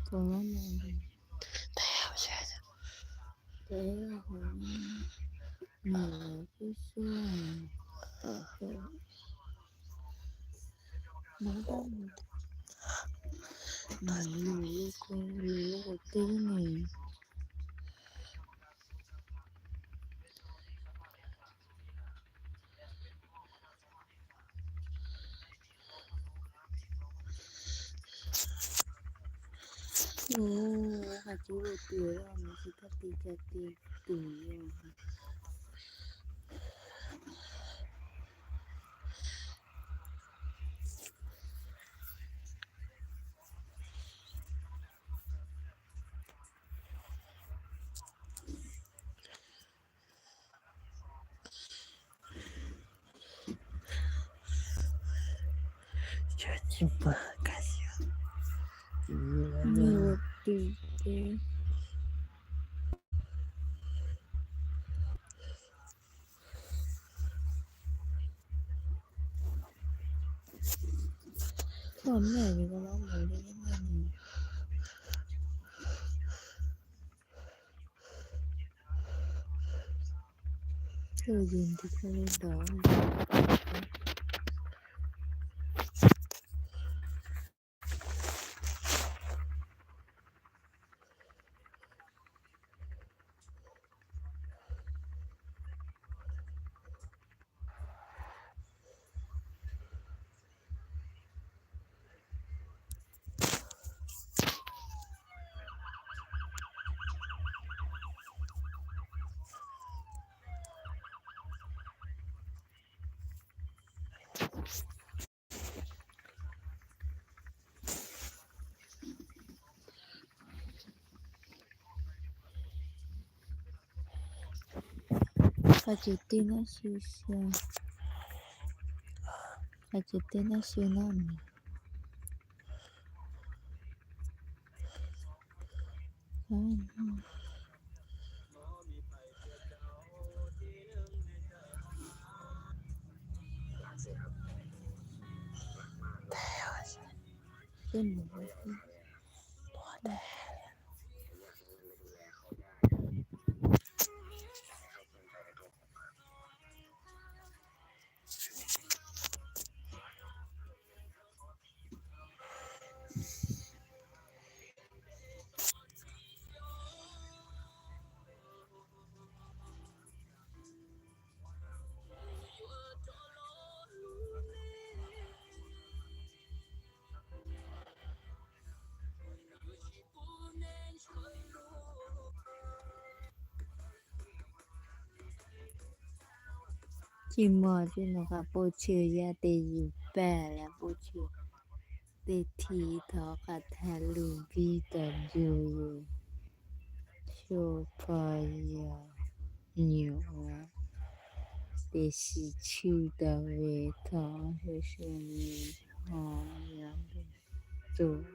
Tus no ces, ces nws xub xub, no tab, nws lus lus lus lus tib ne. Ua, qhov tsis ua tiag, nws tsis tau tis cai tis tus. Cov tsis pom ka xyov. Nws ua tim ces koj mej yus koj los mus li nej. Koj yus nti koj li dov. Qhov tsis tij nab xyu xya, qhov tsis tij nab xyu nab. Tsis muaj tsis nug qhov pub tshwm yog tes yus pam los pub tshwm tes thib thov qhov thaj lus npib tau ncu yus xyuas pho yog nyuam ua tes sis tshwj tau ve thov sawv sawv nws ho yog tus